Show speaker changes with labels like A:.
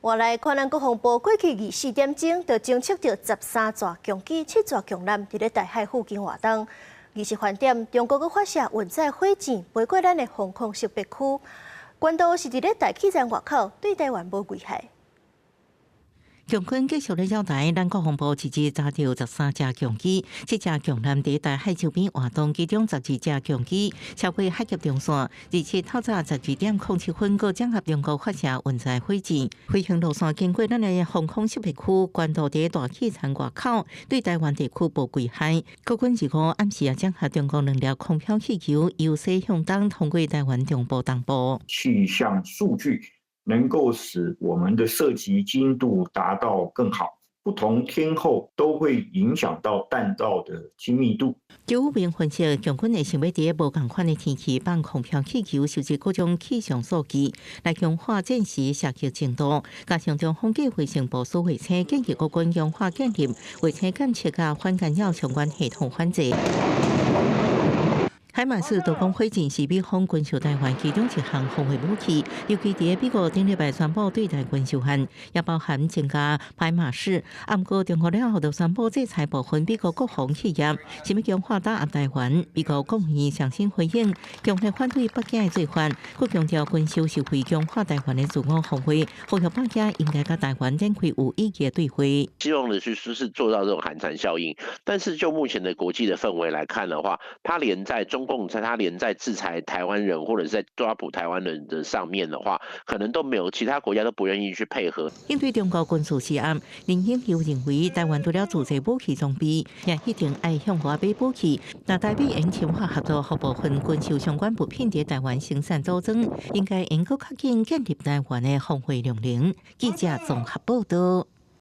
A: 換來看咱國防部過去24點鐘就偵測著13座強機、7座強艦佇咧台海附近活動。22點，中國閣發射運載火箭飛過咱的防空識別區，懸度是佇咧大氣層外口，對台灣無危害。
B: 共軍繼續咧擾台，咱國防部一日查著13架強機、7架強艦佇台海周邊活動，其中12隻強機超過海峽中線。27透早12點07分，閣掌握中國發射運載火箭，飛行路線經過咱的防空識別區，懸度佇大氣層外口，對台灣地區無危害。國軍25暗時也掌握中國兩粒空飄氣球，由西向東通過台灣中部東部。
C: 氣象數據能夠使我們的射擊精度達到更好，不同天候都會影響到彈道的精密度。
B: 周明分析，共軍會想欲佇無仝款的天氣放空飄氣球，收集各種氣象數據，來強化戰時射擊精度。加上中方計劃性部署衛星，建議國軍強化建立衛星監測佮反干擾相關系統反制。海馬斯多管火箭是美方軍售台灣其中一項防衛武器，尤其佇美國頂禮拜宣布對台軍售案，也包含增加海馬斯。毋過中國了後就宣布制裁部分美國國防企業，想欲強化打壓台灣。美國國務院上新回應，強烈反對北京的做法，閣強調軍售是為強化台灣的自我防衛，呼籲北京應該佮台灣展開有意義的對話。
D: 希望的是做到這種寒蟬效應，但是就目前的國際的氛圍來看的話，他連在中共在他連在制裁台灣人或者是在抓捕台灣人的上面的話，可能都沒有其他國家都不願意去配合。
B: 應對中國軍事施壓，林英佑認為台灣除了自製武器裝備，也一定愛向外買武器。若台美應深化合作，予部分軍售相關物品佇台灣生產組裝，應該閣較緊建立台灣的防衛量能。記者綜合報道。